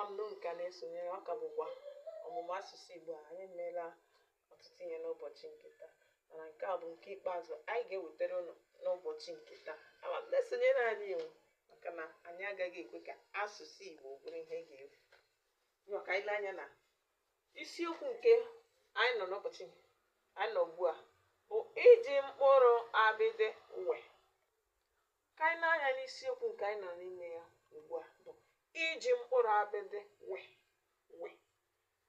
Ama m na unu ka na-esonyere. Ọ ka bụkwa ọmụmụ asụsụ Igbo a. Anyị emeela ọtụtụ ihe n'ụbọchị nke taa, mana nke a bụ nke ikpeazụ anyị ga-ewetara unu n'ụbọchị nke taa. Ama m na-esonyere anyị o, maka na anyị agaghị ekwe ka asụsụ Igbo bụrụ ihe ga-efu. Maka ile anya na isiokwu nke anyị nọ n'ụbọchị anyị nọ ugbu a bụ iji mkpụrụ abịdị we. Ka anyị na-anya n'isiokwu nke anyị nọ n'ime ya ugbu a bụ iji mkpụrụ abịdị we. We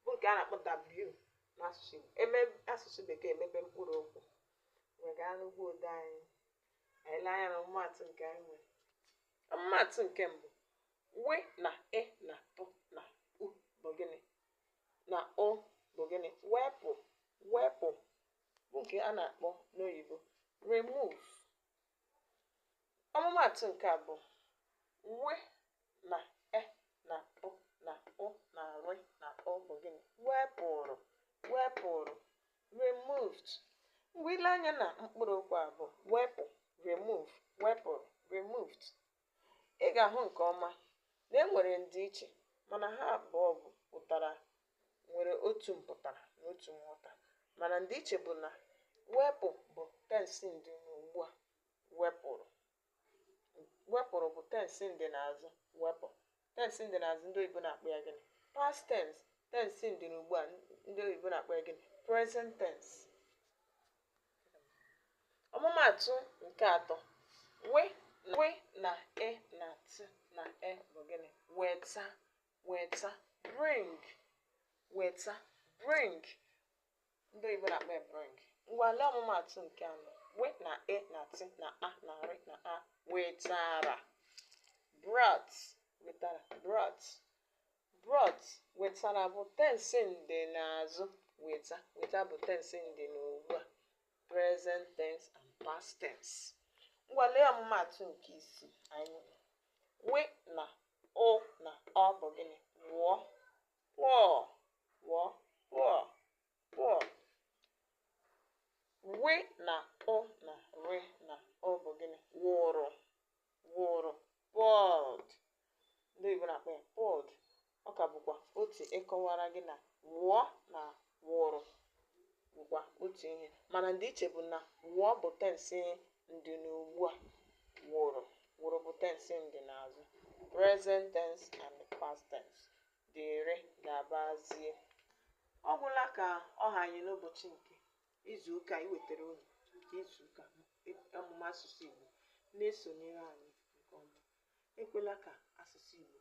bụ nke a na-akpọ W n'asụsụ Igbo. Eme asụsụ Bekee emebe mkpụrụ okwu. Wee gaa n'ugbo odee anyị, anyị lee anya na ọmụmaatụ nke anyị nwere. Ọmụmaatụ nke mbụ, we na e na p na u bụ gịnị? Na o bụ gịnị? Wepụ. Wepụ bụ nke a na-akpọ n'oyibo remove. Ọmụmaatụ nke abụọ, we na e na p na ụ na r na o bụ gịnị? Wepụrụ. Wepụrụ, removed. Mgbe ile anya na mkpụrụ okwu abụọ wepụ, remove, wepụrụ, removed, ị ga-ahụ nke ọma na e nwere ndịiche, mana ha abụọ bụ pụtara nwere otu mpụtara na otu nghọta, mana ndịiche bụ na wepụ bụ tense dị n'ugbu a, wepụrụ. Wepụrụ bụ tense dị n'azụ. Wepụ, tense dị n'azụ, ndị oyibo na-akpọ ya gịnị? Past tense. Tense dị n'ugbu a, ndị oyibo na-akpọ ya gịnị? Present tense. Ọmụmaatụ nke atọ, we we na e na t na e bụ gịnị? Weta. Weta, bring. Weta, bring, ndị oyibo na-akpọ ya bring. Ngwa, lee ọmụmaatụ nke anọ, we na e na t na a na r na a, wetara, brought. Wetara, brought. Brought, wetara bụ tense dị n'azụ weta. Weta bụ tense dị n'ugbu a, present tense and past tense. Ngwa, lee ọmụmaatụ nke isii anyị nwere, we na ụ na ọ bụ gịnị? Wụọ, pour. Wụọ, pour, pour. We na ụ na r na ọ bụ gịnị? Wụrụ. Wụrụ, poured, ndị oyibo na-akpọ ya poured. Ọ ka bụkwa otu ịkọwara gị na wụọ na wụrụ bụkwa otu ihe, mana ndịiche bụ na wụọ bụ tense ndị n'ugbu a, wụrụ. Wụrụ bụ tense ndị n'azụ, present tense and past tense. Dịrị gabazie. Ọ gwụla ka ọ ha anyị n'ụbọchị nke izu ụka iwetara unu nke izu ụka ọmụmụ asụsụ Igbo. Na-esonyere anyị nke ọma. Ekwela ka asụsụ Igbo